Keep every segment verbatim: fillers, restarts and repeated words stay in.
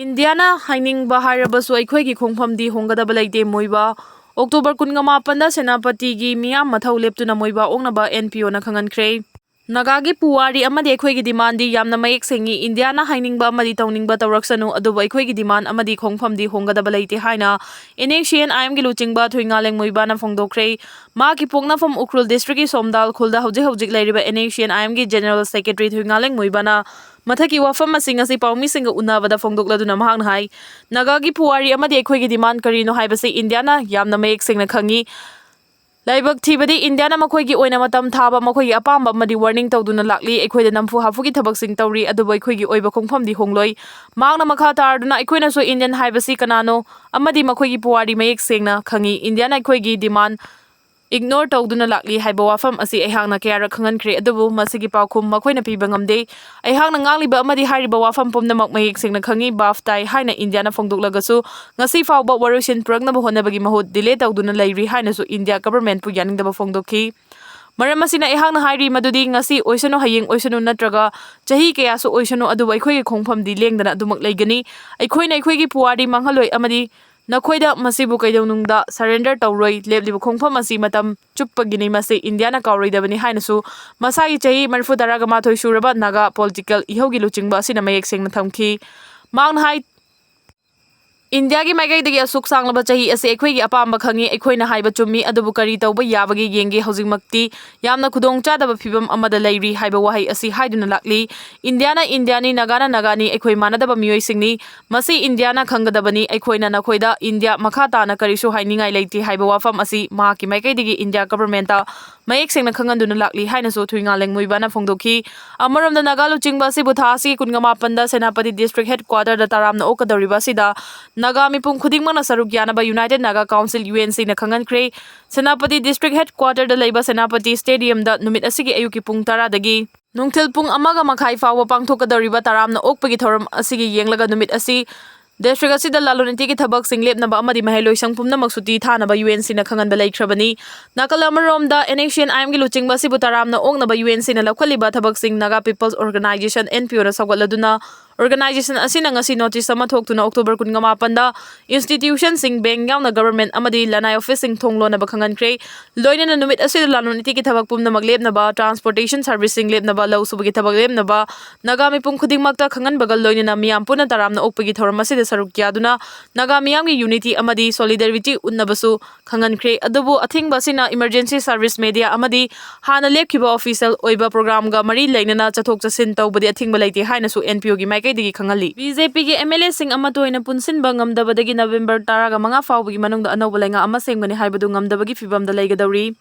ꯏꯟꯗꯤꯌꯥꯅ ꯍꯥꯏꯅꯤꯡꯕ ꯍꯥꯏꯔꯕꯁꯨ ꯑꯩꯈꯣꯏꯒꯤ ꯈꯣꯡꯐꯝꯗꯤ ꯍꯣꯡꯒꯗꯕ ꯂꯩꯇꯦ꯫ ꯃꯣꯏꯕꯥ ꯑꯣꯛꯇꯣꯕꯔ ꯀꯨꯟꯃꯥꯄꯟꯗ ꯁꯦꯅꯥꯄꯇꯤꯒꯤ ꯃꯤꯌꯥꯝ ꯃꯊꯧ ꯂꯦꯞꯇꯨꯅ ꯃꯣꯏꯕꯥ ꯑꯣꯛꯅꯕ ꯑꯦꯟ ꯄꯤ ꯑꯣꯅ ꯈꯪꯍꯟꯈ꯭ꯔꯦ꯫ ꯅꯥꯒꯥꯒꯤ ꯄꯨꯋꯥꯔꯤ ꯑꯃꯗꯤ ꯑꯩꯈꯣꯏꯒꯤ ꯗꯤꯃꯥꯟꯗꯤ ꯌꯥꯝꯅ ꯃꯌꯦꯛ ꯁꯦꯡꯉꯤ꯫ ꯏꯟꯗꯤꯌꯥꯅ ꯍꯥꯏꯅꯤꯡꯕ ꯑꯃꯗꯤ ꯇꯧꯅꯤꯡꯕ ꯇꯧꯔꯛꯁꯅꯨ, ꯑꯗꯨꯕꯨ ꯑꯩꯈꯣꯏꯒꯤ ꯗꯤꯃꯥꯟ ꯑꯃꯗꯤ ꯈꯣꯡꯐꯝꯗꯤ ꯍꯣꯡꯒꯗꯕ ꯂꯩꯇꯦ ꯍꯥꯏꯅ ꯑꯦꯟ ꯑꯦꯁ ꯁꯤ ꯑꯦꯟ ꯑꯥꯏ ꯑꯦꯝꯒꯤ ꯂꯨꯆꯤꯡꯕ ꯊꯨꯏꯉꯥꯂꯦꯡ ꯃꯣꯏꯕꯥꯅ ꯐꯣꯡꯗꯣꯛꯈ꯭ꯔꯦ꯫ ꯃꯍꯥꯛꯀꯤ ꯄꯣꯛꯅꯐꯝ ꯎꯈ꯭ꯔꯨꯜ ꯗꯤꯁꯇ꯭ꯔꯤꯛꯀꯤ ꯁꯣꯝꯗꯥꯜ ꯈꯨꯜꯗ ꯍꯧꯖꯤꯛ ꯍꯧꯖꯤꯛ ꯂꯩꯔꯤꯕ ꯑꯦꯟ ꯑꯦꯁ ꯁꯤ ꯑꯦꯟ ꯑꯥꯏ ꯑꯦꯝꯒꯤ ꯖꯦꯅꯔꯦꯜ ꯁꯦꯀ꯭ꯔꯦꯇꯔꯤ ꯊꯨꯏꯉꯥꯂꯦꯡ ꯃꯣꯏꯕꯥꯅ ꯃꯊꯛꯀꯤ ꯋꯥꯐꯝ ꯑꯁꯤ ꯉꯁꯤ ꯄꯥꯎꯃꯤꯁꯤꯡꯒ ꯎꯅꯕꯗ ꯐꯣꯡꯗꯣꯛꯂꯗꯨꯅ ꯃꯍꯥꯛꯅ ꯍꯥꯏ, ꯅꯥꯒꯥꯒꯤ ꯄꯨꯋꯥꯔꯤ ꯑꯃꯗꯤ ꯑꯩꯈꯣꯏꯒꯤ ꯗꯤꯃꯥꯟ ꯀꯔꯤꯅꯣ ꯍꯥꯏꯕꯁꯤ ꯏꯟꯗꯤꯌꯥꯅ ꯌꯥꯝꯅ ꯃꯌꯦꯛ ꯁꯦꯡꯅ ꯈꯪꯏ꯫ ꯂꯥꯏꯕꯛ ꯊꯤꯕꯗꯤ ꯏꯟꯗꯤꯌꯥꯅ ꯃꯈꯣꯏꯒꯤ ꯑꯣꯏꯅ ꯃꯇꯝ ꯊꯥꯕ, ꯃꯈꯣꯏꯒꯤ ꯑꯄꯥꯝꯕ ꯑꯃꯗꯤ ꯋꯥꯔꯅꯤꯡ ꯇꯧꯗꯨꯅ ꯂꯥꯛꯂꯤ꯫ ꯑꯩꯈꯣꯏꯗ ꯅꯝꯐꯨ ꯍꯥꯐꯨꯒꯤ ꯊꯕꯛꯁꯤꯡ ꯇꯧꯔꯤ, ꯑꯗꯨꯕꯨ ꯑꯩꯈꯣꯏꯒꯤ ꯑꯣꯏꯕ ꯈꯣꯡꯐꯝꯗꯤ ꯍꯣꯡꯂꯣꯏ꯫ ꯃꯍꯥꯛꯅ ꯃꯈꯥ ꯇꯥꯔꯗꯨꯅ ꯑꯩꯈꯣꯏꯅꯁꯨ ꯏꯟꯗꯤꯌꯟ ꯍꯥꯏꯕꯁꯤ ꯀꯅꯥꯅꯣ ꯑꯃꯗꯤ ꯃꯈꯣꯏꯒꯤ ꯄꯨꯋꯥꯔꯤ ꯃꯌꯦꯛ ꯁꯦꯡꯅ ꯈꯪꯏ꯫ ꯏꯟꯗꯤꯌꯥꯅ ꯑꯩꯈꯣꯏꯒꯤ ꯗꯤꯃꯥꯟ ꯏꯒꯅꯣꯔ ꯇꯧꯗꯨꯅ ꯂꯥꯛꯂꯤ ꯍꯥꯏꯕ ꯋꯥꯐꯝ ꯑꯁꯤ ꯑꯩꯍꯥꯛꯅ ꯀꯌꯥꯔꯛ ꯈꯪꯍꯟꯈ꯭ꯔꯦ, ꯑꯗꯨꯕꯨ ꯃꯁꯤꯒꯤ ꯄꯥꯎꯈꯨꯝ ꯃꯈꯣꯏꯅ ꯄꯤꯕ ꯉꯝꯗꯦ꯫ ꯑꯩꯍꯥꯛꯅ ꯉꯥꯡꯂꯤꯕ ꯑꯃꯗꯤ ꯍꯥꯏꯔꯤꯕ ꯋꯥꯐꯝ ꯄꯨꯝꯅꯃꯛ ꯃꯌꯦꯛ ꯁꯦꯡꯅ ꯈꯪꯏ, ꯚꯥꯞ ꯇꯥꯏ ꯍꯥꯏꯅ ꯏꯟꯗꯤꯌꯥꯅ ꯐꯣꯡꯗꯣꯛꯂꯒꯁꯨ ꯉꯁꯤ ꯐꯥꯎꯕ ꯋꯥꯔꯣꯏꯁꯤꯟ ꯄꯨꯔꯛꯅꯕ ꯍꯣꯠꯅꯕꯒꯤ ꯃꯍꯨꯠ ꯗꯤꯂꯦ ꯇꯧꯗꯨꯅ ꯂꯩꯔꯤ ꯍꯥꯏꯅꯁꯨ ꯏꯟꯗꯤꯌꯥ ꯒꯚꯔꯟꯃꯦꯟꯠꯄꯨ ꯌꯥꯅꯤꯡꯗꯕ ꯐꯣꯡꯗꯣꯛꯈꯤ꯫ ꯃꯔꯝ ꯑꯁꯤꯅ ꯑꯩꯍꯥꯛꯅ ꯍꯥꯏꯔꯤ ꯃꯗꯨꯗꯤ ꯉꯁꯤ ꯑꯣꯏꯁꯅꯨ, ꯍꯌꯦꯡ ꯑꯣꯏꯁꯅꯨ, ꯅꯠꯇ꯭ꯔꯒ ꯆꯍꯤ ꯀꯌꯥꯁꯨ ꯑꯣꯏꯁꯅꯨ, ꯑꯗꯨꯕꯨ ꯑꯩꯈꯣꯏꯒꯤ ꯈꯣꯡꯐꯝꯗꯤ ꯂꯦꯡꯗꯅ ꯑꯗꯨꯃꯛ ꯂꯩꯒꯅꯤ꯫ ꯑꯩꯈꯣꯏꯅ ꯑꯩꯈꯣꯏꯒꯤ ꯄꯨꯋꯥꯔꯤ ꯃꯥꯡꯍꯜꯂꯣꯏ ꯑꯃꯗꯤ ꯅꯈꯣꯏꯗ ꯃꯁꯤꯕꯨ ꯀꯩꯗꯧꯅꯨꯡꯗ ꯁꯔꯦꯟꯗꯔ ꯇꯧꯔꯣꯏ꯫ ꯂꯦꯞꯂꯤꯕ ꯈꯣꯡꯐꯝ ꯑꯁꯤ ꯃꯇꯝ ꯆꯨꯞꯄꯒꯤꯅꯤ, ꯃꯁꯤ ꯏꯟꯗꯤꯌꯥꯅ ꯀꯥꯎꯔꯣꯏꯗꯕꯅꯤ ꯍꯥꯏꯅꯁꯨ ꯃꯁꯥꯒꯤ ꯆꯍꯤ ꯃꯔꯤꯐꯨ ꯇꯔꯥꯒ ꯃꯥꯊꯣꯏ ꯁꯨꯔꯕ ꯅꯥꯒꯥ ꯄꯣꯂꯤꯇꯤꯀꯦꯜ ꯏꯍꯧꯒꯤ ꯂꯨꯆꯤꯡꯕ ꯑꯁꯤꯅ ꯃꯌꯦꯛ ꯁꯦꯡꯅ ꯊꯝꯈꯤ꯫ ꯃꯍꯥꯛꯅ ꯍꯥꯏ, ꯏꯟꯗꯤꯌꯥꯒꯤ ꯃꯥꯏꯀꯩꯗꯒꯤ ꯑꯁꯨꯛ ꯁꯥꯡꯂꯕ ꯆꯍꯤ ꯑꯁꯤ ꯑꯩꯈꯣꯏꯒꯤ ꯑꯄꯥꯝꯕ ꯈꯪꯏ, ꯑꯩꯈꯣꯏꯅ ꯍꯥꯏꯕ ꯆꯨꯝꯃꯤ, ꯑꯗꯨꯕꯨ ꯀꯔꯤ ꯇꯧꯕ ꯌꯥꯕꯒꯦ ꯌꯦꯡꯒꯦ꯫ ꯍꯧꯖꯤꯛꯃꯛꯇꯤ ꯌꯥꯝꯅ ꯈꯨꯗꯣꯡꯆꯥꯗꯕ ꯐꯤꯕꯝ ꯑꯃꯗ ꯂꯩꯔꯤ ꯍꯥꯏꯕ ꯋꯥꯍꯩ ꯑꯁꯤ ꯍꯥꯏꯗꯨꯅ ꯂꯥꯛꯂꯤ꯫ ꯏꯟꯗꯤꯌꯥꯅ ꯏꯟꯗꯤꯌꯥꯅꯤ, ꯅꯥꯒꯥꯅ ꯅꯥꯒꯥꯅꯤ, ꯑꯩꯈꯣꯏ ꯃꯥꯟꯅꯗꯕ ꯃꯤꯑꯣꯏꯁꯤꯡꯅꯤ꯫ ꯃꯁꯤ ꯏꯟꯗꯤꯌꯥꯅ ꯈꯪꯒꯗꯕꯅꯤ꯫ ꯑꯩꯈꯣꯏꯅ ꯅꯈꯣꯏꯗ ꯏꯟꯗꯤꯌꯥ ꯃꯈꯥ ꯇꯥꯅ ꯀꯔꯤꯁꯨ ꯍꯥꯏꯅꯤꯡꯉꯥꯏ ꯂꯩꯇꯦ ꯍꯥꯏꯕ ꯋꯥꯐꯝ ꯑꯁꯤ ꯃꯍꯥꯛꯀꯤ ꯃꯥꯏꯀꯩꯗꯒꯤ ꯏꯟꯗꯤꯌꯥ ꯒꯚꯔꯟꯃꯦꯟꯠꯇ ꯃꯌꯦꯛ ꯁꯦꯡꯅ ꯈꯪꯍꯟꯗꯨꯅ ꯂꯥꯛꯂꯤ ꯍꯥꯏꯅꯁꯨ ꯊꯨꯏꯉꯥꯂꯦꯡ ꯃꯨꯏꯕꯥꯅ ꯐꯣꯡꯗꯣꯛꯈꯤ꯫ ꯑꯃꯔꯣꯝꯗ ꯅꯥꯒꯥ ꯂꯨꯆꯤꯡꯕ ꯑꯁꯤꯕꯨ ꯊꯥ ꯑꯁꯤꯒꯤ ꯀꯨꯟꯒ ꯃꯥꯄꯟꯗ ꯁꯦꯅꯥꯄꯇꯤ ꯗꯤꯁꯇ꯭ꯔꯤꯛ ꯍꯦꯗꯀ꯭ꯋꯥꯇꯔꯗ ꯇꯔꯥꯝꯅ ꯑꯣꯛꯀꯗꯧꯔꯤꯕ ꯑꯁꯤꯗ ꯅꯥꯒꯥ ꯃꯤꯄꯨꯝ ꯈꯨꯗꯤꯡꯃꯛꯅ ꯁꯔꯨꯛ ꯌꯥꯅꯕ united Naga council, U N ꯁꯤꯅ ꯈꯪꯍꯟꯈ꯭ꯔꯦ꯫ ꯁꯦꯅꯥꯄꯇꯤ ꯗꯤꯁꯇ꯭ꯔꯤꯛ ꯍꯦꯗꯀ꯭ꯋꯥꯇꯔꯗ ꯂꯩꯕ ꯁꯦꯅꯥꯄꯇꯤ ꯁ꯭ꯇꯦꯗꯤꯌꯝꯗ ꯅꯨꯃꯤꯠ ꯑꯁꯤꯒꯤ ꯑꯌꯨꯛꯀꯤ ꯄꯨꯡ ꯇꯔꯥꯗꯒꯤ ꯅꯨꯡꯊꯤꯜ ꯄꯨꯡ ꯑꯃꯒ ꯃꯈꯥꯏ ꯐꯥꯎꯕ ꯄꯥꯡꯊꯣꯛꯀꯗꯧꯔꯤꯕ ꯇꯔꯥꯝꯅ ꯑꯣꯛꯄꯒꯤ ꯊꯧꯔꯝ ꯑꯁꯤꯒꯤ ꯌꯦꯡꯂꯒ ꯅꯨꯃꯤꯠ ꯑꯁꯤ ꯗꯤꯁꯇ꯭ꯔꯤꯛ ꯑꯁꯤꯗ ꯂꯂꯣꯟ ꯏꯇꯤꯛꯀꯤ ꯊꯕꯛꯁꯤꯡ ꯂꯦꯞꯅꯕ ꯑꯃꯗꯤ ꯃꯍꯩ ꯂꯣꯏꯁꯪ ꯄꯨꯝꯅꯃꯛ ꯁꯨꯇꯤ ꯊꯥꯅꯕ ꯌꯨ ꯑꯦꯟ ꯁꯤꯅ ꯈꯪꯍꯟꯕ ꯂꯩꯈ꯭ꯔꯕꯅꯤ꯫ ꯅꯥꯀꯜ ꯑꯃꯔꯣꯝꯗ, ꯑꯦꯟ ꯑꯦꯁ ꯁꯤ ꯑꯦꯟ ꯑꯥꯏ ꯑꯦꯝꯒꯤ ꯂꯨꯆꯤꯡꯕ ꯑꯁꯤꯕꯨ ꯇꯔꯥꯝꯅ ꯑꯣꯛꯅꯕ ꯌꯨ ꯑꯦꯟ ꯁꯤꯅ ꯂꯧꯈꯠꯂꯤꯕ ꯊꯕꯛꯁꯤꯡ Naga peoples organisation, N P ꯑꯣꯅ ꯁꯧꯒꯠꯂꯗꯨꯅ Organization ꯑꯁꯤꯅ ꯉꯁꯤ notice ꯑꯃ ꯊꯣꯛꯇꯨꯅ October ꯀꯨꯟꯃꯥꯄꯟꯗ institutionꯁꯤꯡ, bank ꯌꯥꯎꯅ government ꯑꯃꯗꯤ ꯂꯅꯥꯏ officeꯁꯤꯡ ꯊꯣꯡ ꯂꯣꯟꯅꯕ ꯈꯪꯍꯟꯈ꯭ꯔꯦ꯫ ꯂꯣꯏꯅꯅ ꯅꯨꯃꯤꯠ ꯑꯁꯤꯗ ꯂꯂꯣꯟ ꯏꯇꯤꯛꯀꯤ ꯊꯕꯛ ꯄꯨꯝꯅꯃꯛ ꯂꯦꯞꯅꯕ, transportation serviceꯁꯤꯡ ꯂꯦꯞꯅꯕ, ꯂꯧ ꯁꯨꯕꯒꯤ ꯊꯕꯛ ꯂꯦꯞꯅꯕ, ꯅꯥꯒꯥ ꯃꯤꯄꯨꯝ ꯈꯨꯗꯤꯡꯃꯛꯇ ꯈꯪꯍꯟꯕꯒ ꯂꯣꯏꯅꯅ ꯃꯤꯌꯥꯝ ꯄꯨꯟꯅ ꯇꯔꯥꯝꯅ ꯑꯣꯛꯄꯒꯤ ꯊꯧꯔꯝ ꯑꯁꯤꯗ ꯁꯔꯨꯛ ꯌꯥꯗꯨꯅ ꯅꯥꯒꯥ ꯃꯤꯌꯥꯝꯒꯤ unity ꯑꯃꯗꯤ solidarity ꯎꯠꯅꯕꯁꯨ ꯈꯪꯍꯟꯈ꯭ꯔꯦ꯫ ꯑꯗꯨꯕꯨ ꯑꯊꯤꯡꯕ ꯑꯁꯤꯅ emergency service, media ꯑꯃꯗꯤ ꯍꯥꯟꯅ ꯂꯦꯞꯈꯤꯕ official ꯑꯣꯏꯕ programꯒ ꯃꯔꯤ ꯂꯩꯅꯅ ꯆꯠꯊꯣꯛ ꯆꯠꯁꯤꯟ ꯇꯧꯕꯗꯤ ꯑꯊꯤꯡꯕ ꯂꯩꯇꯦ ꯍꯥꯏꯅꯁꯨ NPOꯒꯤ ꯃꯥꯏꯀꯩꯗꯒꯤ ꯈꯪꯍꯜꯂꯤ꯫ BJPꯒꯤ MLAꯁꯤꯡ ꯑꯃꯠꯇ ꯑꯣꯏꯅ ꯄꯨꯟꯁꯤꯟꯕ ꯉꯝꯗꯕꯗꯒꯤ November ꯇꯔꯥꯒ ꯃꯉꯥ ꯐꯥꯎꯕꯒꯤ ꯃꯅꯨꯡꯗ ꯑꯅꯧꯕ ꯂꯩꯉꯥꯛ ꯑꯃ ꯁꯦꯝꯒꯅꯤ ꯍꯥꯏꯕꯗꯨ ꯉꯝꯗꯕꯒꯤ ꯐꯤꯕꯝꯗ ꯂꯩꯒꯗꯧꯔꯤ꯫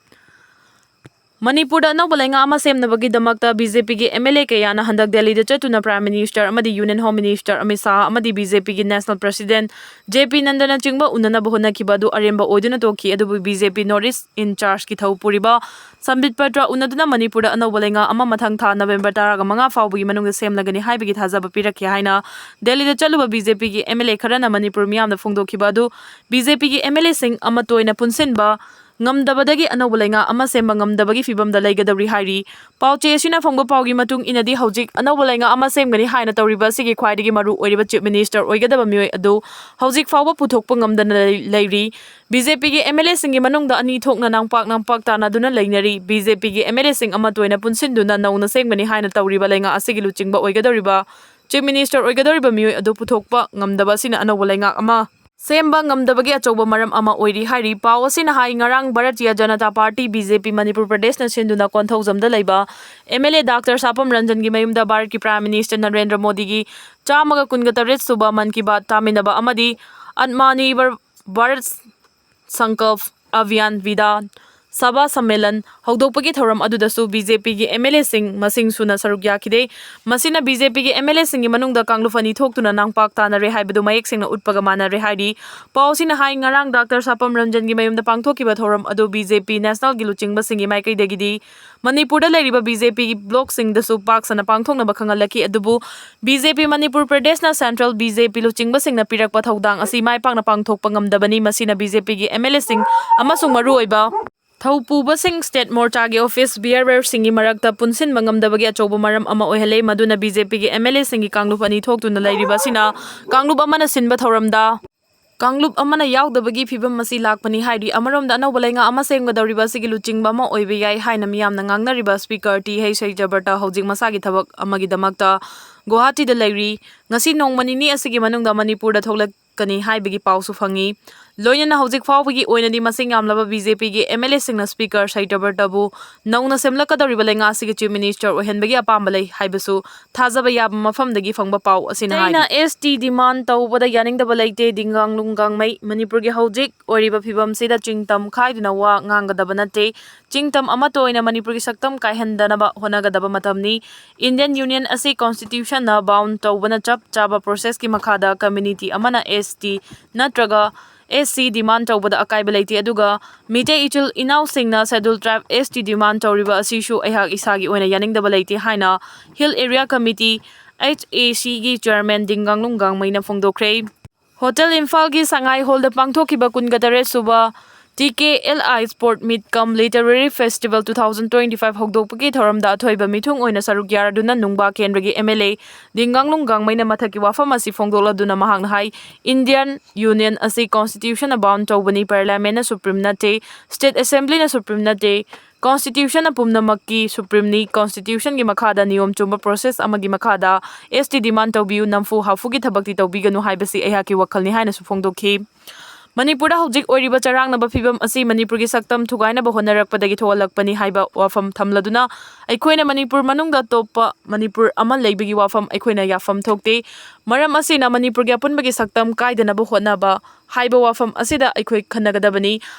ꯃꯅꯤꯄꯨꯔꯗ ꯑꯅꯧꯕ ꯂꯩꯉꯥꯛ ꯑꯃ ꯁꯦꯝꯅꯕꯒꯤꯗꯃꯛꯇ BJPꯒꯤ MLA ꯀꯌꯥꯅ ꯍꯟꯗꯛ ꯗꯦꯜꯂꯤꯗ ꯆꯠꯇꯨꯅ Prime Minister ꯑꯃꯗꯤ Union Home Minister Amit Shah ꯑꯃꯗꯤ BJPꯒꯤ National President J P Naddaꯅꯆꯤꯡꯕ ꯎꯅꯅꯕ ꯍꯣꯠꯅꯈꯤꯕ ꯑꯗꯨ ꯑꯔꯦꯝꯕ ꯑꯣꯏꯗꯨꯅ ꯇꯣꯛꯈꯤ꯫ ꯑꯗꯨꯕꯨ BJP North East in chargeꯀꯤ ꯊꯧ ꯄꯨꯔꯤꯕ ꯁꯝꯕꯤꯠ ꯄꯇ꯭ꯔ ꯎꯅꯗꯨꯅ ꯃꯅꯤꯄꯨꯔꯗ ꯑꯅꯧꯕ ꯂꯩꯉꯥꯛ ꯑꯃ ꯃꯊꯪ ꯊꯥ November ꯇꯔꯥꯒ ꯃꯉꯥ ꯐꯥꯎꯕꯒꯤ ꯃꯅꯨꯡꯗ ꯁꯦꯝꯂꯒꯅꯤ ꯍꯥꯏꯕꯒꯤ ꯊꯥꯖꯕ ꯄꯤꯔꯛꯈꯤ ꯍꯥꯏꯅ ꯗꯦꯜꯂꯤꯗ ꯆꯠꯂꯨꯕ BJPꯒꯤ MLA ꯈꯔꯅ ꯃꯅꯤꯄꯨꯔ ꯃꯤꯌꯥꯝꯗ ꯐꯣꯡꯗꯣꯛꯈꯤꯕ ꯑꯗꯨ BJPꯒꯤ MLAꯁꯤꯡ ꯑꯃꯠꯇ ꯑꯣꯏꯅ ꯄꯨꯟꯁꯤꯟꯕ ꯉꯝꯗꯕꯗꯒꯤ ꯑꯅꯧꯕ ꯂꯩꯉꯥꯛ ꯑꯃ ꯁꯦꯝꯕ ꯉꯝꯗꯕꯒꯤ ꯐꯤꯕꯝꯗ ꯂꯩꯒꯗꯧꯔꯤ ꯍꯥꯏꯔꯤ꯫ ꯄꯥꯎꯆꯦ ꯑꯁꯤꯅ ꯐꯪꯕ ꯄꯥꯎꯒꯤ ꯃꯇꯨꯡ ꯏꯟꯅꯗꯤ ꯍꯧꯖꯤꯛ ꯑꯅꯧꯕ ꯂꯩꯉꯥꯛ ꯑꯃ ꯁꯦꯝꯒꯅꯤ ꯍꯥꯏꯅ ꯇꯧꯔꯤꯕ ꯑꯁꯤꯒꯤ ꯈ꯭ꯋꯥꯏꯗꯒꯤ ꯃꯔꯨ ꯑꯣꯏꯔꯤꯕ Chief Minister ꯑꯣꯏꯒꯗꯕ ꯃꯤꯑꯣꯏ ꯑꯗꯨ ꯍꯧꯖꯤꯛ ꯐꯥꯎꯕ ꯄꯨꯊꯣꯛꯄ ꯉꯝꯗꯅ ꯂꯩ-, ꯂꯩꯔꯤ꯫ BJPꯒꯤ MLAꯁꯤꯡꯒꯤ ꯃꯅꯨꯡꯗ ꯑꯅꯤ ꯊꯣꯛꯅ ꯅꯝꯄꯥꯛ ꯅꯝꯄꯥꯛ ꯇꯥꯟꯅꯗꯨꯅ ꯂꯩꯅꯔꯤ꯫ BJPꯒꯤ MLAꯁꯤꯡ ꯑꯃꯠꯇ ꯑꯣꯏꯅ ꯄꯨꯟꯁꯤꯟꯗꯨꯅ ꯅꯧꯅ ꯁꯦꯝꯒꯅꯤ ꯍꯥꯏꯅ ꯇꯧꯔꯤꯕ ꯂꯩꯉꯥꯛ ꯑꯁꯤꯒꯤ ꯂꯨꯆꯤꯡꯕ ꯑꯣꯏꯒꯗꯧꯔꯤꯕ Chief Minister ꯑꯣꯏꯒꯗꯧꯔꯤꯕ ꯃꯤꯑꯣꯏ ꯑꯗꯨ ꯄꯨꯊꯣꯛꯄ ꯉꯝꯗꯕ ꯑꯁꯤꯅ ꯑꯅꯧꯕ ꯂꯩꯉꯥꯛ ꯑꯃ ꯁꯦꯝꯕ ꯉꯝꯗꯕꯒꯤ ꯑꯆꯧꯕ ꯃꯔꯝ ꯑꯃ ꯑꯣꯏꯔꯤ ꯍꯥꯏꯔꯤ꯫ ꯄꯥꯎ ꯑꯁꯤꯅ ꯍꯥꯏ, ꯉꯔꯥꯡ Bharatiya Janata Party, BJP, Manipur ꯄ꯭ꯔꯗꯦꯁꯅ ꯁꯤꯟꯗꯨꯅ ꯀꯣꯟꯊꯧꯖꯝꯗ ꯂꯩꯕ MLA Doctor ꯁꯥꯄꯝ ꯔꯟꯖꯟꯒꯤ ꯃꯌꯨꯝꯗ ꯚꯥꯔꯠꯀꯤ Prime Minister ꯅꯔꯦꯟꯗ꯭ꯔ ꯃꯣꯗꯤꯒꯤ ꯆꯥꯝꯃꯒ ꯀꯨꯟꯒ ꯇꯔꯦꯠ ꯁꯨꯕ ꯃꯟ ꯀꯤ ꯕꯥꯠ ꯇꯥꯃꯤꯟꯅꯕ ꯑꯃꯗꯤ ꯑꯠꯃꯥꯅꯤꯔꯚꯔ ꯚꯥꯔꯠ ꯁꯪꯀꯜꯞ ꯑꯚꯤꯌꯥꯟ ꯚꯤꯗꯥ ꯁꯚꯥ ꯁꯝꯃꯦꯂꯟ ꯍꯧꯗꯣꯛꯄꯒꯤ ꯊꯧꯔꯝ ꯑꯗꯨꯗꯁꯨ BJPꯒꯤ MLAꯁꯤꯡ ꯃꯁꯤꯡ ꯁꯨꯅ ꯁꯔꯨꯛ ꯌꯥꯈꯤꯗꯦ꯫ ꯃꯁꯤꯅ BJPꯒꯤ MLAꯁꯤꯡꯒꯤ ꯃꯅꯨꯡꯗ ꯀꯥꯡꯂꯨꯞ ꯑꯅꯤ ꯊꯣꯛꯇꯨꯅ ꯅꯝꯄꯥꯛ ꯇꯥꯅꯔꯦ ꯍꯥꯏꯕꯗꯨ ꯃꯌꯦꯛ ꯁꯦꯡꯅ ꯎꯠꯄꯒ ꯃꯥꯟꯅꯔꯦ ꯍꯥꯏꯔꯤ꯫ ꯄꯥꯎ ꯑꯁꯤꯅ ꯍꯥꯏ, ꯉꯔꯥꯡ Doctor ꯁꯥꯄꯝ ꯔꯟꯖꯟꯒꯤ ꯃꯌꯨꯝꯗ ꯄꯥꯡꯊꯣꯛꯈꯤꯕ ꯊꯧꯔꯝ ꯑꯗꯨ BJP Nationalꯒꯤ ꯂꯨꯆꯤꯡꯕꯁꯤꯡꯒꯤ ꯃꯥꯏꯀꯩꯗꯒꯤꯗꯤ ꯃꯅꯤꯄꯨꯔꯗ ꯂꯩꯔꯤꯕ BJPꯒꯤ blockꯁꯤꯡꯗꯁꯨ ꯄꯥꯛ ꯁꯟꯅ ꯄꯥꯡꯊꯣꯛꯅꯕ ꯈꯪꯍꯜꯂꯛꯈꯤ꯫ ꯑꯗꯨꯕꯨ BJP ꯃꯅꯤꯄꯨꯔ ꯄ꯭ꯔꯗꯦꯁꯅ Central BJP ꯂꯨꯆꯤꯡꯕꯁꯤꯡꯅ ꯄꯤꯔꯛꯄ ꯊꯧꯗꯥꯡ ꯑꯁꯤ ꯃꯥꯏ ꯄꯥꯛꯅ ꯄꯥꯡꯊꯣꯛꯄ ꯉꯝꯗꯕꯅꯤ꯫ ꯃꯁꯤꯅ BJPꯒꯤ MLAꯁꯤꯡ ꯑꯃꯁꯨꯡ ꯃꯔꯨꯑꯣꯏꯕ ꯊꯧꯄꯨꯕꯁꯤꯡ ꯁ꯭ꯇꯦꯠ ꯃꯣꯔꯆꯥꯒꯤ ꯑꯣꯐꯤꯁ ꯕꯤꯌꯥꯔꯔꯁꯤꯡꯒꯤ ꯃꯔꯛꯇ ꯄꯨꯟꯁꯤꯟꯕ ꯉꯝꯗꯕꯒꯤ ꯑꯆꯧꯕ ꯃꯔꯝ ꯑꯃ ꯑꯣꯏꯍꯜꯂꯦ꯫ ꯃꯗꯨꯅ ꯕꯤ ꯖꯦ ꯄꯤꯒꯤ ꯑꯦꯝ ꯑꯦꯜ ꯑꯦꯁꯤꯡꯒꯤ ꯀꯥꯡꯂꯨꯞ ꯑꯅꯤ ꯊꯣꯛꯇꯨꯅ ꯂꯩꯔꯤꯕ ꯑꯁꯤꯅ ꯀꯥꯡꯂꯨꯞ ꯑꯃꯅ ꯁꯤꯟꯕ ꯊꯧꯔꯝꯗ ꯀꯥꯡꯂꯨꯞ ꯑꯃꯅ ꯌꯥꯎꯗꯕꯒꯤ ꯐꯤꯚꯝ ꯑꯁꯤ ꯂꯥꯛꯄꯅꯤ ꯍꯥꯏꯔꯤ꯫ ꯑꯃꯔꯣꯝꯗ ꯑꯅꯧꯕ ꯂꯩꯉꯥꯛ ꯑꯃ ꯁꯦꯝꯒꯗꯧꯔꯤꯕ ꯑꯁꯤꯒꯤ ꯂꯨꯆꯤꯡꯕ ꯑꯃ ꯑꯣꯏꯕ ꯌꯥꯏ ꯍꯥꯏꯅ ꯃꯤꯌꯥꯝꯅ ꯉꯥꯡꯅꯔꯤꯕ ꯁ꯭ꯄꯤꯀꯔ ꯇꯤ ꯍꯩꯆ ꯁꯩꯇꯕ꯭ꯔꯇ ꯍꯧꯖꯤꯛ ꯃꯁꯥꯒꯤ ꯊꯕꯛ ꯑꯃꯒꯤꯗꯃꯛꯇ ꯒꯨꯋꯥꯍꯥꯇꯤꯗ ꯂꯩꯔꯤ꯫ ꯉꯁꯤ ꯅꯣꯡꯃ ꯅꯤꯅꯤ ꯑꯁꯤꯒꯤ ꯃꯅꯨꯡꯗ ꯃꯅꯤꯄꯨꯔꯗ ꯊꯣꯛꯂꯛꯀꯅꯤ ꯍꯥꯏꯕꯒꯤ ꯄꯥꯎꯁꯨ ꯐꯪꯉꯤ꯫ ꯂꯣꯏꯅꯅ ꯍꯧꯖꯤꯛ ꯐꯥꯎꯕꯒꯤ ꯑꯣꯏꯅꯗꯤ ꯃꯁꯤꯡ ꯌꯥꯝꯂꯕ ꯕꯤ ꯖꯦ ꯄꯤꯒꯤ ꯑꯦꯝ ꯑꯦꯜ ꯑꯦꯁꯤꯡꯅ ꯁ꯭ꯄꯤꯀꯔ ꯁꯩꯇꯕ꯭ꯔꯇꯕꯨ ꯅꯧꯅ ꯁꯦꯝꯂꯛꯀꯗꯧꯔꯤꯕ ꯂꯩꯉꯥꯛ ꯑꯁꯤꯒꯤ ꯆꯤꯐ ꯃꯤꯅꯤꯁꯇꯔ ꯑꯣꯏꯍꯟꯕꯒꯤ ꯑꯄꯥꯝꯕ ꯂꯩ ꯍꯥꯏꯕꯁꯨ ꯊꯥꯖꯕ ꯌꯥꯕ ꯃꯐꯝꯗꯒꯤ ꯐꯪꯕ ꯄꯥꯎ ꯑꯁꯤꯅ ꯍꯥꯏꯔꯤ꯫ ꯑꯩꯅ ꯑꯦꯁ ꯇꯤ ꯗꯤꯃꯥꯟ ꯇꯧꯕꯗ ꯌꯥꯅꯤꯡꯗꯕ ꯂꯩꯇꯦ꯫ ꯗꯤꯡꯒꯥꯡꯂꯨꯡ ꯒꯥꯡꯃꯩ, ꯃꯅꯤꯄꯨꯔꯒꯤ ꯍꯧꯖꯤꯛ ꯑꯣꯏꯔꯤꯕ ꯐꯤꯕꯝꯁꯤꯗ ꯆꯤꯡꯇꯝ ꯈꯥꯏꯗꯨꯅ ꯋꯥ ꯉꯥꯡꯒꯗꯕ ꯅꯠꯇꯦ꯫ ꯆꯤꯡꯇꯝ ꯑꯃꯠꯇ ꯑꯣꯏꯅ ꯃꯅꯤꯄꯨꯔꯒꯤ ꯁꯛꯇꯝ ꯀꯥꯏꯍꯟꯗꯅꯕ ꯍꯣꯠꯅꯒꯗꯕ ꯃꯇꯝꯅꯤ꯫ ꯏꯟꯗꯤꯌꯟ ꯌꯨꯅꯤꯌꯟ ꯑꯁꯤ ꯀꯣꯟꯁꯇꯤꯇ꯭ꯌꯨꯁꯟꯅ ꯕꯥꯎꯟ ꯇꯧꯕꯅ ꯆꯞ ꯆꯥꯕ ꯄ꯭ꯔꯣꯁꯦꯁꯀꯤ ꯃꯈꯥꯗ ꯀꯝꯃ꯭ꯌꯨꯅꯤꯇꯤ ꯑꯃꯅ ꯑꯦꯁ ꯇꯤ ꯅꯠꯇ꯭ꯔꯒ ꯑꯦꯁ ꯁꯤ ꯗꯤꯃꯥꯟ ꯇꯧꯕꯗ ꯑꯀꯥꯏꯕ ꯂꯩꯇꯦ, ꯑꯗꯨꯒ ꯃꯤꯇꯩ ꯏꯆꯤꯜ ꯏꯅꯥꯎꯁꯤꯡꯅ ꯁꯦꯗꯨꯜ ꯇ꯭ꯔꯥꯏꯕ ꯑꯦꯁ ꯇꯤ ꯗꯤꯃꯥꯟ ꯇꯧꯔꯤꯕ ꯑꯁꯤꯁꯨ ꯑꯩꯍꯥꯛ ꯏꯁꯥꯒꯤ ꯑꯣꯏꯅ ꯌꯥꯅꯤꯡꯗꯕ ꯂꯩꯇꯦ ꯍꯥꯏꯅ ꯍꯤꯜ ꯑꯦꯔꯤꯌꯥ ꯀꯃꯤꯇꯤ, ꯑꯩꯆ ꯑꯦ ꯁꯤꯒꯤ ꯆꯤꯌꯔꯃꯦꯟ ꯗꯤꯡꯒꯥꯡꯂꯨꯡ ꯒꯥꯡꯃꯩꯅ ꯐꯣꯡꯗꯣꯛꯈ꯭ꯔꯦ꯫ ꯍꯣꯇꯦꯜ ꯏꯝꯐꯥꯜꯒꯤ ꯁꯉꯥꯏ ꯍꯣꯜꯗ ꯄꯥꯡꯊꯣꯛꯈꯤꯕ ꯀꯨꯟꯒ ꯇꯔꯦꯠ ꯁꯨꯕ T K L I sport meet cum literary festival two thousand twenty five ꯍꯧꯗꯣꯛꯄꯒꯤ ꯊꯧꯔꯝꯗ ꯑꯊꯣꯏꯕ ꯃꯤꯊꯨꯡ ꯑꯣꯏꯅ ꯁꯔꯨꯛ ꯌꯥꯔꯗꯨꯅ ꯅꯨꯡꯕꯥ ꯀꯦꯟꯗ꯭ꯔꯒꯤ ꯑꯦꯝ ꯑꯦꯜ ꯑꯦ ꯗꯤꯡꯒꯥꯡꯂꯨꯡ ꯒꯥꯡꯃꯩꯅ ꯃꯊꯛꯀꯤ ꯋꯥꯐꯝ ꯑꯁꯤ ꯐꯣꯡꯗꯣꯛꯂꯗꯨꯅ ꯃꯍꯥꯛꯅ ꯍꯥꯏ, ꯏꯟꯗꯤꯌꯟ ꯌꯨꯅꯤꯌꯟ ꯑꯁꯤ ꯀꯣꯟꯁꯇꯤꯇ꯭ꯌꯨꯁꯟꯅ ꯕꯥꯎꯟ ꯇꯧꯕꯅꯤ, ꯄꯥꯔꯂꯤꯌꯥꯃꯦꯟꯅ ꯁꯨꯄ꯭ꯔꯤꯝ ꯅꯠꯇꯦ, ꯁ꯭ꯇꯦꯠ ꯑꯦꯁꯦꯝꯕ꯭ꯂꯤꯅ ꯁꯨꯄ꯭ꯔꯤꯝ ꯅꯠꯇꯦ, ꯀꯣꯟꯁꯇꯤꯇ꯭ꯌꯨꯁꯟꯅ ꯄꯨꯝꯅꯃꯛꯀꯤ ꯁꯨꯄ꯭ꯔꯤꯝꯅꯤ꯫ ꯀꯣꯟꯁꯇꯤꯇ꯭ꯌꯨꯁꯟꯒꯤ ꯃꯈꯥꯗ ꯅꯤꯌꯣꯝ ꯆꯨꯝꯕ ꯄ꯭ꯔꯣꯁꯦꯁ ꯑꯃꯒꯤ ꯃꯈꯥꯗ ꯑꯦꯁ ꯇꯤ ꯗꯤꯃꯥꯟ ꯇꯧꯕꯤꯌꯨ, ꯅꯝꯐꯨ ꯍꯥꯐꯨꯒꯤ ꯊꯕꯛꯇꯤ ꯇꯧꯕꯤꯒꯅꯨ ꯍꯥꯏꯕꯁꯤ ꯑꯩꯍꯥꯛꯀꯤ ꯋꯥꯈꯜꯅꯤ ꯍꯥꯏꯅꯁꯨ ꯐꯣꯡꯗꯣꯛꯈꯤ꯫ ꯃꯅꯤꯄꯨꯔꯗ ꯍꯧꯖꯤꯛ ꯑꯣꯏꯔꯤꯕ ꯆꯔꯥꯡꯅꯕ ꯐꯤꯕꯝ ꯑꯁꯤ ꯃꯅꯤꯄꯨꯔꯒꯤ ꯁꯛꯇꯝ ꯊꯨꯒꯥꯏꯅꯕ ꯍꯣꯠꯅꯔꯛꯄꯗꯒꯤ ꯊꯣꯛꯍꯜꯂꯛꯄꯅꯤ ꯍꯥꯏꯕ ꯋꯥꯐꯝ ꯊꯝꯂꯗꯨꯅ, ꯑꯩꯈꯣꯏꯅ ꯃꯅꯤꯄꯨꯔ ꯃꯅꯨꯡꯗ ꯑꯇꯣꯞꯄ ꯃꯅꯤꯄꯨꯔ ꯑꯃ ꯂꯩꯕꯒꯤ ꯋꯥꯐꯝ ꯑꯩꯈꯣꯏꯅ ꯌꯥꯐꯝ ꯊꯣꯛꯇꯦ꯫ ꯃꯔꯝ ꯑꯁꯤꯅ ꯃꯅꯤꯄꯨꯔꯒꯤ ꯑꯄꯨꯟꯕꯒꯤ ꯁꯛꯇꯝ ꯀꯥꯏꯗꯅꯕ ꯍꯣꯠꯅꯕ ꯍꯥꯏꯕ ꯋꯥꯐꯝ ꯑꯁꯤꯗ ꯑꯩꯈꯣꯏ ꯈꯟꯅꯒꯗꯕꯅꯤ꯫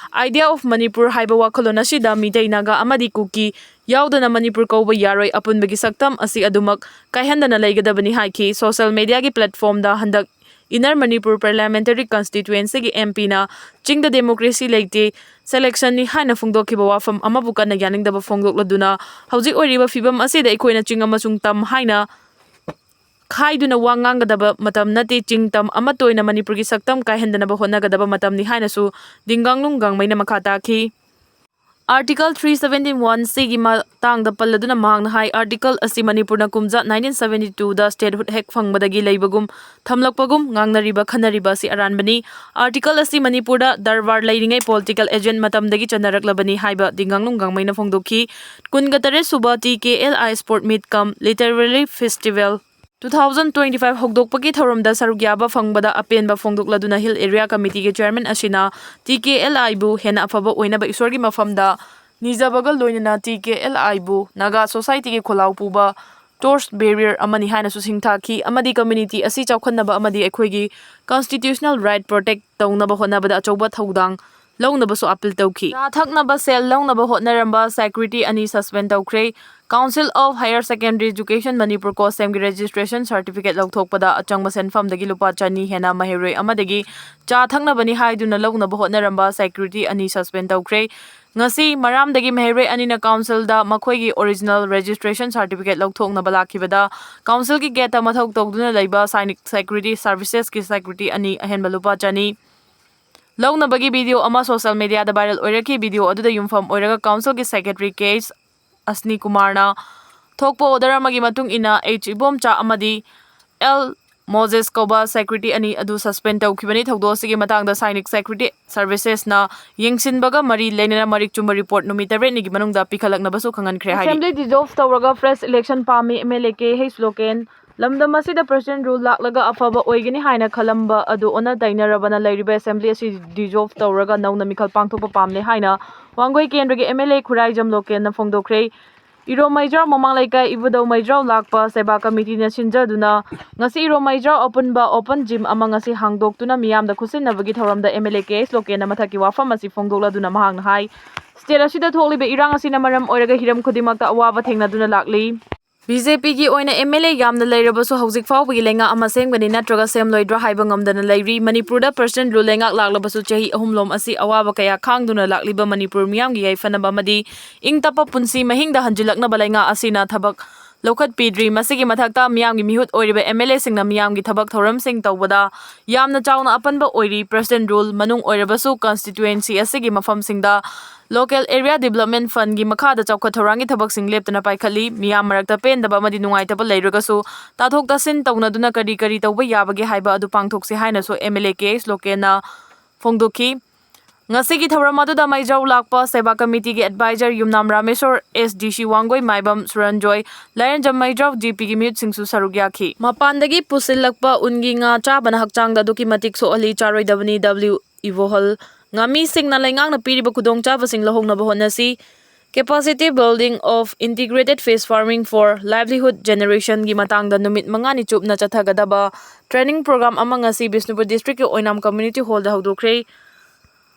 Idea of ꯃꯅꯤꯄꯨꯔ ꯍꯥꯏꯕ ꯋꯥꯈꯜꯂꯣꯟ ꯑꯁꯤꯗ ꯃꯤꯇꯩ, ꯅꯥꯒꯥ ꯑꯃꯗꯤ ꯀꯨꯀꯤ ꯌꯥꯎꯗꯅ ꯃꯅꯤꯄꯨꯔ ꯀꯧꯕ ꯌꯥꯔꯣꯏ꯫ ꯑꯄꯨꯟꯕꯒꯤ ꯁꯛꯇꯝ ꯑꯁꯤ ꯑꯗꯨꯃꯛ ꯀꯥꯏꯍꯟꯗꯅ ꯂꯩꯒꯗꯕꯅꯤ ꯍꯥꯏꯈꯤ꯫ ꯁꯣꯁꯤꯌꯦꯜ ꯃꯦꯗꯤꯌꯥꯒꯤ ꯄ꯭ꯂꯦꯠꯐꯣꯝꯗ ꯍꯟꯗꯛ ꯏꯟꯅꯔ ꯃꯅꯤꯄꯨꯔ ꯄꯥꯔꯂꯤꯌꯥꯃꯦꯟꯇꯔꯤ ꯀꯟꯁꯇꯤꯇ꯭ꯌꯨꯑꯦꯟꯁꯤꯒꯤ ꯑꯦꯝ ꯄꯤꯅ ꯆꯤꯡꯗ ꯗꯦꯃꯣꯀ꯭ꯔꯦꯁꯤ ꯂꯩꯇꯦ, ꯁꯦꯂꯦꯛꯁꯟꯅꯤ ꯍꯥꯏꯅ ꯐꯣꯡꯗꯣꯛꯈꯤꯕ ꯋꯥꯐꯝ ꯑꯃꯕꯨ ꯀꯟꯅ ꯌꯥꯅꯤꯡꯗꯕ ꯐꯣꯡꯗꯣꯛꯂꯗꯨꯅ, ꯍꯧꯖꯤꯛ ꯑꯣꯏꯔꯤꯕ ꯐꯤꯕꯝ ꯑꯁꯤꯗ ꯑꯩꯈꯣꯏꯅ ꯆꯤꯡ ꯑꯃꯁꯨꯡ ꯇꯝ ꯍꯥꯏꯅ ꯈꯥꯏꯗꯨꯅ ꯋꯥ ꯉꯥꯡꯒꯗꯕ ꯃꯇꯝ ꯅꯠꯇꯦ꯫ ꯆꯤꯡ ꯇꯝ ꯑꯃꯠꯇ ꯑꯣꯏꯅ ꯃꯅꯤꯄꯨꯔꯒꯤ ꯁꯛꯇꯝ ꯀꯥꯏꯍꯟꯗꯅꯕ ꯍꯣꯠꯅꯒꯗꯕ ꯃꯇꯝꯅꯤ ꯍꯥꯏꯅꯁꯨ ꯗꯤꯡꯒꯥꯡꯂꯨꯡ ꯒꯥꯡꯃꯩꯅ ꯃꯈꯥ ꯇꯥꯈꯤ꯫ Article three seventeen one C ꯒꯤ ꯃꯇꯥꯡꯗ ꯄꯜꯂꯗꯨꯅ ꯃꯍꯥꯛꯅ ꯍꯥꯏ, Article ꯑꯁꯤ ꯃꯅꯤꯄꯨꯔꯅ ꯀꯨꯝꯖꯥ nineteen seventy two ꯗ statehood ꯍꯦꯛ ꯐꯪꯕꯗꯒꯤ ꯂꯩꯕꯒꯨꯝ ꯊꯝꯂꯛꯄꯒꯨꯝ ꯉꯥꯡꯅꯔꯤꯕ ꯈꯟꯅꯔꯤꯕ ꯑꯁꯤ ꯑꯔꯥꯟꯕꯅꯤ꯫ Article ꯑꯁꯤ ꯃꯅꯤꯄꯨꯔꯗ ꯗꯔꯕꯥꯔ ꯂꯩꯔꯤꯉꯩ political agent ꯃꯇꯝꯗꯒꯤ ꯆꯠꯅꯔꯛꯂꯕꯅꯤ ꯍꯥꯏꯕ ꯗꯤꯡꯉꯥꯡꯂꯨꯡ ꯒꯥꯡꯃꯩꯅ ꯐꯣꯡꯗꯣꯛꯈꯤ꯫ ꯀꯨꯟꯒ ꯇꯔꯦꯠ ꯁꯨꯕ T K L I Sport Meet cum Literary Festival two thousand twenty five ꯍꯧꯗꯣꯛꯄꯒꯤ ꯊꯧꯔꯝꯗ ꯁꯔꯨꯛ ꯌꯥꯕ ꯐꯪꯕꯗ ꯑꯄꯦꯟꯕ ꯐꯣꯡꯗꯣꯛꯂꯗꯨꯅ Hill Area Committee ꯒꯤ chairman ꯑꯁꯤꯅ T K L I ꯕꯨ ꯍꯦꯟꯅ ꯑꯐꯕ ꯑꯣꯏꯅꯕ ꯏꯁꯣꯔꯒꯤ ꯃꯐꯝꯗ ꯅꯤꯖꯕꯒ ꯂꯣꯏꯅꯅ T K L I ꯕꯨ Naga society ꯒꯤ ꯈꯣꯜꯂꯥꯎ ꯄꯨꯕ torch bearer ꯑꯃꯅꯤ ꯍꯥꯏꯅꯁꯨ ꯁꯤꯡꯊꯥꯈꯤ ꯑꯃꯗꯤ community ꯑꯁꯤ ꯆꯥꯎꯈꯠꯅꯕ ꯑꯃꯗꯤ ꯑꯩꯈꯣꯏꯒꯤ constitutional right protect ꯇꯧꯅꯕ ꯍꯣꯠꯅꯕꯗ ꯑꯆꯧꯕ ꯊꯧꯗꯥꯡ ꯂꯧꯅꯕꯁꯨ appeal ꯇꯧꯈꯤ꯫ ꯆꯥ ꯊꯛꯅꯕ ꯁꯦꯜ ꯂꯧꯅꯕ ꯍꯣꯠꯅꯔꯝꯕ secretary ꯑꯅꯤ suspend ꯇꯧꯈ꯭ꯔꯦ꯫ Council of Higher Secondary Education Manipur COHSEM ꯒꯤ registration certificate ꯂꯧꯊꯣꯛꯄꯗ ꯑꯆꯪꯕ ꯁꯦꯟꯐꯝꯗꯒꯤ ꯂꯨꯄꯥ ꯆꯅꯤ ꯍꯦꯟꯅ ꯃꯍꯩꯔꯣꯏ ꯑꯃꯗꯒꯤ ꯆꯥ ꯊꯛꯅꯕꯅꯤ ꯍꯥꯏꯗꯨꯅ ꯂꯧꯅꯕ ꯍꯣꯠꯅꯔꯝꯕ secretary ꯑꯅꯤ suspend ꯇꯧꯈ꯭ꯔꯦ꯫ ꯉꯁꯤ ꯃꯔꯥꯝꯗꯒꯤ ꯃꯍꯩꯔꯣꯏ ꯑꯅꯤꯅ council ꯗ ꯃꯈꯣꯏꯒꯤ original registration certificate ꯂꯧꯊꯣꯛꯅꯕ ꯂꯥꯛꯈꯤꯕꯗ council ꯒꯤ gate ꯇ ꯃꯊꯧ ꯇꯧꯗꯨꯅ ꯂꯩꯕ Sainik Security Services ꯀꯤ security ꯑꯅꯤ ꯑꯍꯦꯟꯕ ꯂꯨꯄꯥ ꯆꯅꯤ ꯂꯧꯅꯕꯒꯤ video ꯑꯃ social media ꯗ viral ꯑꯣꯏꯔꯛꯈꯤ꯫ Video ꯑꯗꯨꯗ ꯌꯨꯝꯐꯝ ꯑꯣꯏꯔꯒ council ꯒꯤ secretary K H ꯑꯁꯅꯤ ꯀꯨꯃꯥꯔꯅ ꯊꯣꯛꯄ order ꯑꯃꯒꯤ ꯃꯇꯨꯡ ꯏꯟꯅ H ꯏꯕꯣꯝꯆꯥ ꯑꯃꯗꯤ L ꯃꯣꯖꯦꯁ ꯀꯧꯕ security ꯑꯅꯤ ꯑꯗꯨ suspend ꯇꯧꯈꯤꯕꯅꯤ꯫ ꯊꯧꯗꯣꯛ ꯑꯁꯤꯒꯤ ꯃꯇꯥꯡꯗ Sainik Security Services ꯅ ꯌꯦꯡꯁꯤꯟꯕꯒ ꯃꯔꯤ ꯂꯩꯅꯅ ꯃꯔꯤꯛ ꯆꯨꯝꯕ report ꯅꯨꯃꯤꯠ ꯇꯔꯦꯠꯅꯤꯒꯤ ꯃꯅꯨꯡꯗ ꯄꯤꯈꯠꯂꯛꯅꯕꯁꯨ ꯈꯪꯍꯟꯈ꯭ꯔꯦ ꯍꯥꯏꯔꯤ꯫ Assembly dissolve ꯇꯧꯔꯒ fresh election ꯄꯥꯝꯃꯤ, M L A K H local. ꯂꯝꯗꯝ ꯑꯁꯤꯗ President rule ꯂꯥꯛꯂꯒ ꯑꯐꯕ ꯑꯣꯏꯒꯅꯤ ꯍꯥꯏꯅ ꯈꯜꯂꯝꯕ ꯑꯗꯨ ꯑꯣꯟꯅ ꯇꯩꯅꯔꯕꯅ ꯂꯩꯔꯤꯕ assembly ꯑꯁꯤ dissolve ꯇꯧꯔꯒ ꯅꯧꯅ ꯃꯤꯈꯜ ꯄꯥꯡꯊꯣꯛꯄ ꯄꯥꯝꯂꯦ ꯍꯥꯏꯅ ꯋꯥꯡꯒꯣꯏ ꯀꯦꯟꯗ꯭ꯔꯒꯤ M L A ꯈꯨꯔꯥꯏꯖꯝ ꯂꯣꯀꯦꯟꯅ ꯐꯣꯡꯗꯣꯛꯈ꯭ꯔꯦ꯫ ꯏꯔꯣꯝ ꯃꯩꯖ꯭ꯔꯥꯎ ꯃꯃꯥꯡ ꯂꯩꯀꯥꯏ ꯏꯕꯨꯙꯧ ꯃꯩꯖ꯭ꯔꯥꯎ ꯂꯥꯛꯄ ꯁꯦꯕꯥ committee ꯅ ꯁꯤꯟꯖꯗꯨꯅ ꯉꯁꯤ ꯏꯔꯣꯝ ꯃꯩꯖ꯭ꯔꯥꯎ ꯑꯄꯨꯟꯕ open gym ꯑꯃ ꯉꯁꯤ ꯍꯥꯡꯗꯣꯛꯇꯨꯅ ꯃꯤꯌꯥꯝꯗ ꯈꯨꯠꯁꯤꯟꯅꯕꯒꯤ ꯊꯧꯔꯝꯗ M L A K H ꯂꯣꯀꯦꯟꯅ ꯃꯊꯛꯀꯤ ꯋꯥꯐꯝ ꯑꯁꯤ ꯐꯣꯡꯗꯣꯛꯂꯗꯨꯅ ꯃꯍꯥꯛꯅ ꯍꯥꯏ, state ꯑꯁꯤꯗ ꯊꯣꯛꯂꯤꯕ ꯏꯔꯥꯡ ꯑꯁꯤꯅ ꯃꯔꯝ ꯑꯣꯏꯔꯒ ꯍꯤꯔꯝ ꯈꯨꯗꯤꯡꯃꯛꯇ ꯑꯋꯥꯕ ꯊꯦꯡꯅꯗꯨꯅ ꯂꯥꯛꯂꯤ꯫ B J P ꯒꯤ ꯑꯣꯏꯅ M L A ꯌꯥꯝꯅ ꯂꯩꯔꯕꯁꯨ ꯍꯧꯖꯤꯛ ꯐꯥꯎꯕꯒꯤ ꯂꯩꯉꯥꯛ ꯑꯃ ꯁꯦꯝꯒꯅꯤ ꯅꯠꯇ꯭ꯔꯒ ꯁꯦꯝꯂꯣꯏꯗ꯭ꯔꯥ ꯍꯥꯏꯕ ꯉꯝꯗꯅ ꯂꯩꯔꯤ꯫ ꯃꯅꯤꯄꯨꯔꯗ President rule ꯂꯩꯉꯥꯛ ꯂꯥꯛꯂꯕꯁꯨ ꯆꯍꯤ ꯑꯍꯨꯝꯂꯣꯝ ꯑꯁꯤ ꯑꯋꯥꯕ ꯀꯌꯥ ꯈꯥꯡꯗꯨꯅ ꯂꯥꯛꯂꯤꯕ ꯃꯅꯤꯄꯨꯔ ꯃꯤꯌꯥꯝꯒꯤ ꯌꯥꯏꯐꯅꯕ ꯑꯃꯗꯤ ꯏꯪ ꯇꯞꯄ ꯄꯨꯟꯁꯤ ꯃꯍꯤꯡꯗ ꯍꯟꯖꯤꯜꯂꯛꯅꯕ ꯂꯩꯉꯥꯛ ꯑꯁꯤꯅ ꯊꯕꯛ ꯂꯧꯈꯠꯄꯤꯗ꯭ꯔꯤ꯫ ꯃꯁꯤꯒꯤ ꯃꯊꯛꯇ ꯃꯤꯌꯥꯝꯒꯤ ꯃꯤꯍꯨꯠ ꯑꯣꯏꯔꯤꯕ MLA ꯁꯤꯡꯅ ꯃꯤꯌꯥꯝꯒꯤ ꯊꯕꯛ ꯊꯧꯔꯝꯁꯤꯡ ꯇꯧꯕꯗ ꯌꯥꯝꯅ ꯆꯥꯎꯅ ꯑꯄꯟꯕ ꯑꯣꯏꯔꯤ꯫ President Rule ꯃꯅꯨꯡ ꯑꯣꯏꯔꯕꯁꯨ constituency ꯑꯁꯤꯒꯤ ꯃꯐꯝꯁꯤꯡꯗ Local Area Development Fund ꯒꯤ ꯃꯈꯥꯗ ꯆꯥꯎꯈꯠ ꯊꯧꯔꯥꯡꯒꯤ ꯊꯕꯛꯁꯤꯡ ꯂꯦꯞꯇꯅ ꯄꯥꯏꯈꯠꯂꯤ꯫ ꯃꯤꯌꯥꯝ ꯃꯔꯛꯇ ꯄꯦꯟꯗꯕ ꯑꯃꯗꯤ ꯅꯨꯡꯉꯥꯏꯇꯕ ꯂꯩꯔꯒꯁꯨ ꯇꯥꯊꯣꯛ ꯇꯥꯁꯤꯟ ꯇꯧꯅꯗꯨꯅ ꯀꯔꯤ ꯀꯔꯤ ꯇꯧꯕ ꯌꯥꯕꯒꯦ ꯍꯥꯏꯕ ꯑꯗꯨ ꯄꯥꯡꯊꯣꯛꯁꯤ ꯍꯥꯏꯅꯁꯨ MLA ꯀꯦ ꯑꯦꯁ ꯂꯣꯀꯦꯟꯅ ꯐꯣꯡꯗꯣꯛꯈꯤ꯫ ꯉꯁꯤꯒꯤ ꯊꯧꯔꯝ ꯑꯗꯨꯗ ꯃꯩꯖꯥꯎ ꯂꯥꯛꯄ ꯁꯦꯕꯥ ꯀꯃꯤꯇꯤꯒꯤ advisor ꯌꯨꯝꯅꯥꯝ ꯔꯥꯃꯦꯁꯣꯔ, SDC ꯋꯥꯡꯒꯣꯏ ꯃꯥꯏꯕꯝ ꯁꯨꯔꯟꯖꯣꯏ, ꯂꯥꯏꯔꯦꯟꯖꯝ ꯃꯩꯖꯥꯎ, GP ꯒꯤ ꯃꯤꯍꯨꯠꯁꯤꯡꯁꯨ ꯁꯔꯨꯛ ꯌꯥꯈꯤ꯫ ꯃꯄꯥꯟꯗꯒꯤ ꯄꯨꯁꯤꯜꯂꯛꯄ ꯎꯟꯒꯤ ꯉꯥ ꯆꯥꯕꯅ ꯍꯛꯆꯥꯡꯗ ꯑꯗꯨꯛꯀꯤ ꯃꯇꯤꯛ ꯁꯣꯛꯍꯜꯂꯤ, ꯆꯥꯔꯣꯏꯗꯕꯅꯤ꯫ W ꯏꯕꯣꯍꯜ ꯉꯥꯃꯤꯁꯤꯡꯅ ꯂꯩꯉꯥꯛꯅ ꯄꯤꯔꯤꯕ ꯈꯨꯗꯣꯡꯆꯥꯕꯁꯤꯡ ꯂꯧꯍꯧꯅꯕ ꯍꯣꯠꯅꯁꯤ꯫ Capacity Building of Integrated Fish Farming for Livelihood Generation ꯒꯤ ꯃꯇꯥꯡꯗ ꯅꯨꯃꯤꯠ ꯃꯉꯥꯅꯤ ꯆꯨꯞꯅ ꯆꯠꯊꯒꯗꯕ training program ꯑꯃ ꯉꯁꯤ ꯕꯤꯁꯅꯨꯄꯨꯔ district ꯀꯤ ꯑꯣꯏꯅꯥꯝ Community Hall the ꯍꯧꯗꯣꯛꯈ꯭ꯔꯦ꯫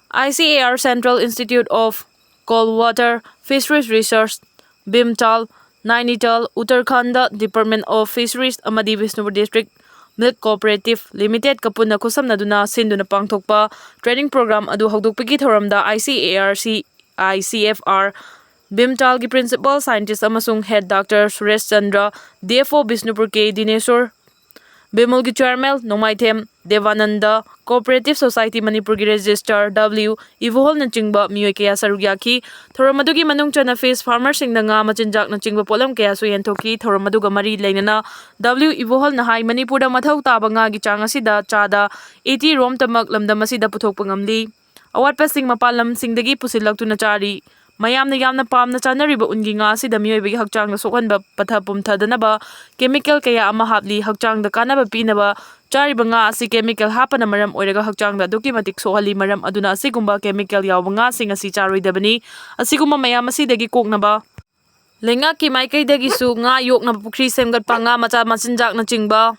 ICAR Central Institute of Cold Water Fisheries Research, ꯚꯤꯝꯇꯥꯜ, Nainital, Uttarakhand Department of Fisheries ꯑꯃꯗꯤ Bishnupur District Milk Cooperative Limited ꯀ ꯄꯨꯟꯅ ꯈꯨꯠꯁꯝꯅꯗꯨꯅ ꯁꯤꯟꯗꯨꯅ ꯄꯥꯡꯊꯣꯛꯄ training program ꯑꯗꯨ ꯍꯧꯗꯣꯛꯄꯒꯤ ꯊꯧꯔꯝꯗ ICARC, ICFR, ꯚꯤꯝꯇꯥꯜꯒꯤ Principal Scientist ꯑꯃꯁꯨꯡ Head Doctor Suresh Chandra, DFO Bishnupur ꯀꯦ ꯗꯤꯅꯦꯁꯣꯔ, ꯕꯤꯃꯜꯒꯤ Chairman ꯅꯣꯡꯃꯥꯏꯊꯦꯝ ꯗꯦꯕꯥꯅꯟꯗ, Cooperative Society ꯃꯅꯤꯄꯨꯔꯒꯤ Registrar W ꯏꯕꯣꯍꯜꯅꯆꯤꯡꯕ ꯃꯤꯑꯣꯏ ꯀꯌꯥ ꯁꯔꯨꯛ ꯌꯥꯈꯤ꯫ ꯊꯧꯔꯝ ꯑꯗꯨꯒꯤ ꯃꯅꯨꯡ ꯆꯟꯅ fish farmer ꯁꯤꯡꯅ ꯉꯥ ꯃꯆꯤꯟꯖꯥꯛꯅꯆꯤꯡꯕ ꯄꯣꯠꯂꯝ ꯀꯌꯥꯁꯨ ꯌꯦꯟꯊꯣꯛꯈꯤ꯫ ꯊꯧꯔꯝ ꯑꯗꯨꯒ ꯃꯔꯤ ꯂꯩꯅꯅ W ꯏꯕꯣꯍꯜꯅ ꯍꯥꯏ, ꯃꯅꯤꯄꯨꯔꯗ ꯃꯊꯧ ꯇꯥꯕ ꯉꯥꯒꯤ ꯆꯥꯡ ꯑꯁꯤꯗ ꯆꯥꯗ eighty ꯔꯣꯝꯇꯃꯛ ꯂꯝꯗꯝ ꯑꯁꯤꯗ ꯄꯨꯊꯣꯛꯄ ꯉꯝꯂꯤ꯫ ꯑꯋꯥꯠꯄꯁꯤꯡ ꯃꯄꯥꯟ ꯂꯝꯁꯤꯡꯗꯒꯤ ꯄꯨꯁꯤꯜꯂꯛꯇꯨꯅ ꯆꯥꯔꯤ꯫ ꯃꯌꯥꯝꯅ ꯌꯥꯝꯅ ꯄꯥꯝꯅ ꯆꯥꯅꯔꯤꯕ ꯎꯟꯒꯤ ꯉꯥ ꯑꯁꯤꯗ ꯃꯤꯑꯣꯏꯕꯒꯤ ꯍꯛꯆꯥꯡꯗ ꯁꯣꯛꯍꯟꯕ ꯄꯠꯊ ꯄꯨꯝꯊꯗꯅꯕ chemical ꯀꯌꯥ ꯑꯃ ꯍꯥꯞꯂꯤ꯫ ꯍꯛꯆꯥꯡꯗ ꯀꯥꯟꯅꯕ ꯄꯤꯅꯕ ꯆꯥꯔꯤꯕ ꯉꯥ ꯑꯁꯤ chemical ꯍꯥꯞꯄꯅ ꯃꯔꯝ ꯑꯣꯏꯔꯒ ꯍꯛꯆꯥꯡꯗ ꯑꯗꯨꯛꯀꯤ ꯃꯇꯤꯛ ꯁꯣꯛꯍꯜꯂꯤ꯫ ꯃꯔꯝ ꯑꯗꯨꯅ ꯑꯁꯤꯒꯨꯝꯕ chemical ꯌꯥꯎꯕ ꯉꯥꯁꯤꯡ ꯑꯁꯤ ꯆꯥꯔꯣꯏꯗꯕꯅꯤ꯫ ꯑꯁꯤꯒꯨꯝꯕ ꯃꯌꯥꯝ ꯑꯁꯤꯗꯒꯤ ꯀꯣꯛꯅꯕ ꯂꯩꯉꯥꯛꯀꯤ ꯃꯥꯏꯀꯩꯗꯒꯤꯁꯨ ꯉꯥ ꯌꯣꯛꯅꯕ ꯄꯨꯈ꯭ꯔꯤ ꯁꯦꯝꯒꯠꯄ, ꯉꯥ ꯃꯆꯥ ꯃꯆꯤꯟꯖꯥꯛꯅꯆꯤꯡꯕ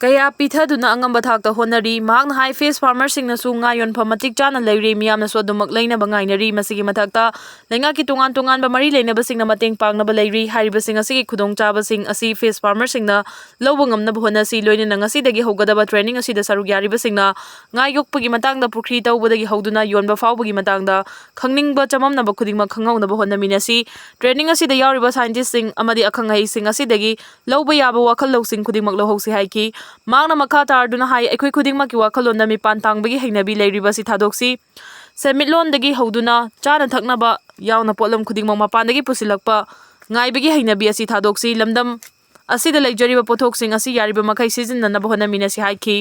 ꯀꯌꯥ ꯄꯤꯊꯗꯨꯅ ꯑꯉꯝꯕ ꯊꯥꯛꯇ ꯍꯣꯠꯅꯔꯤ꯫ ꯃꯍꯥꯛꯅ ꯍꯥꯏ, ꯐꯤꯁ ꯐꯥꯔꯃꯔꯁꯤꯡꯅꯁꯨ ꯉꯥ ꯌꯣꯟꯐꯝ ꯃꯇꯤꯛ ꯆꯥꯅ ꯂꯩꯔꯦ, ꯃꯤꯌꯥꯝꯅꯁꯨ ꯑꯗꯨꯃꯛ ꯂꯩꯅꯕ ꯉꯥꯏꯅꯔꯤ꯫ ꯃꯁꯤꯒꯤ ꯃꯊꯛꯇ ꯂꯩꯉꯥꯛꯀꯤ ꯇꯣꯉꯥꯟ ꯇꯣꯉꯥꯟꯕ ꯃꯔꯤ ꯂꯩꯅꯕꯁꯤꯡꯅ ꯃꯇꯦꯡ ꯄꯥꯡꯅꯕ ꯂꯩꯔꯤ꯫ ꯍꯥꯏꯔꯤꯕꯁꯤꯡ ꯑꯁꯤꯒꯤ ꯈꯨꯗꯣꯡꯆꯥꯕꯁꯤꯡ ꯑꯁꯤ ꯐꯤꯁ ꯐꯥꯔꯃꯔꯁꯤꯡꯅ ꯂꯧꯕ ꯉꯝꯅꯕ ꯍꯣꯠꯅꯁꯤ꯫ ꯂꯣꯏꯅꯅ ꯉꯁꯤꯗꯒꯤ ꯍꯧꯒꯗꯕ ꯇ꯭ꯔꯦꯅꯤꯡ ꯑꯁꯤꯗ ꯁꯔꯨꯛ ꯌꯥꯔꯤꯕꯁꯤꯡꯅ ꯉꯥ ꯌꯣꯛꯄꯒꯤ ꯃꯇꯥꯡꯗ ꯄꯨꯈ꯭ꯔꯤ ꯇꯧꯕꯗꯒꯤ ꯍꯧꯗꯨꯅ ꯌꯣꯟꯕ ꯐꯥꯎꯕꯒꯤ ꯃꯇꯥꯡꯗ ꯈꯪꯅꯤꯡꯕ ꯆꯃꯝꯅꯕ ꯈꯨꯗꯤꯡꯃꯛ ꯈꯪꯍꯧꯅꯕ ꯍꯣꯠꯅꯃꯤꯟꯅꯁꯤ꯫ ꯇ꯭ꯔꯦꯅꯤꯡ ꯑꯁꯤꯗ ꯌꯥꯎꯔꯤꯕ ꯁꯥꯏꯟꯇꯤꯁꯁꯤꯡ ꯑꯃꯗꯤ ꯑꯈꯪ ꯑꯍꯩꯁꯤꯡ ꯑꯁꯤꯗꯒꯤ ꯂꯧꯕ ꯌꯥꯕ ꯋꯥꯈꯜ ꯂꯧꯁꯤꯡ ꯈꯨꯗꯤꯡꯃꯛ ꯂꯧꯍꯧꯁꯤ ꯍꯥꯏꯈꯤ꯫ ꯃꯍꯥꯛꯅ ꯃꯈꯥ ꯇꯥꯔꯗꯨꯅ ꯍꯥꯏ, ꯑꯩꯈꯣꯏ ꯈꯨꯗꯤꯡꯃꯛꯀꯤ ꯋꯥꯈꯜꯂꯣꯟꯗ ꯃꯤꯄꯥꯟ ꯇꯥꯡꯕꯒꯤ ꯍꯩꯅꯕꯤ ꯂꯩꯔꯤꯕ ꯑꯁꯤ ꯊꯥꯗꯣꯛꯁꯤ꯫ ꯁꯦꯟꯃꯤꯠꯂꯣꯟꯗꯒꯤ ꯍꯧꯗꯨꯅ ꯆꯥꯅ ꯊꯛꯅꯕ ꯌꯥꯎꯅ ꯄꯣꯠꯂꯝ ꯈꯨꯗꯤꯡꯃꯛ ꯃꯄꯥꯟꯗꯒꯤ ꯄꯨꯁꯤꯜꯂꯛꯄ ꯉꯥꯏꯕꯒꯤ ꯍꯩꯅꯕꯤ ꯑꯁꯤ ꯊꯥꯗꯣꯛꯁꯤ꯫ ꯂꯝꯗꯝ ꯑꯁꯤꯗ ꯂꯩꯖꯔꯤꯕ ꯄꯣꯠꯊꯣꯛꯁꯤꯡ ꯑꯁꯤ ꯌꯥꯔꯤꯕ ꯃꯈꯩ ꯁꯤꯖꯤꯟꯅꯅꯕ ꯍꯣꯠꯅꯃꯤꯟꯅꯁꯤ ꯍꯥꯏꯈꯤ꯫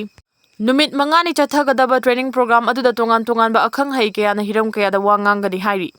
ꯅꯨꯃꯤꯠ ꯃꯉꯥꯅꯤ ꯆꯠꯊꯒꯗꯕ ꯇ꯭ꯔꯦꯅꯤꯡ ꯄ꯭ꯔꯣꯒ꯭ꯔꯥꯝ ꯑꯗꯨꯗ ꯇꯣꯉꯥꯟ ꯇꯣꯉꯥꯟꯕ ꯑꯈꯪ ꯑꯍꯩ ꯀꯌꯥꯅ ꯍꯤꯔꯝ ꯀꯌꯥꯗ ꯋꯥ ꯉꯥꯡꯒꯅꯤ ꯍꯥꯏꯔꯤ꯫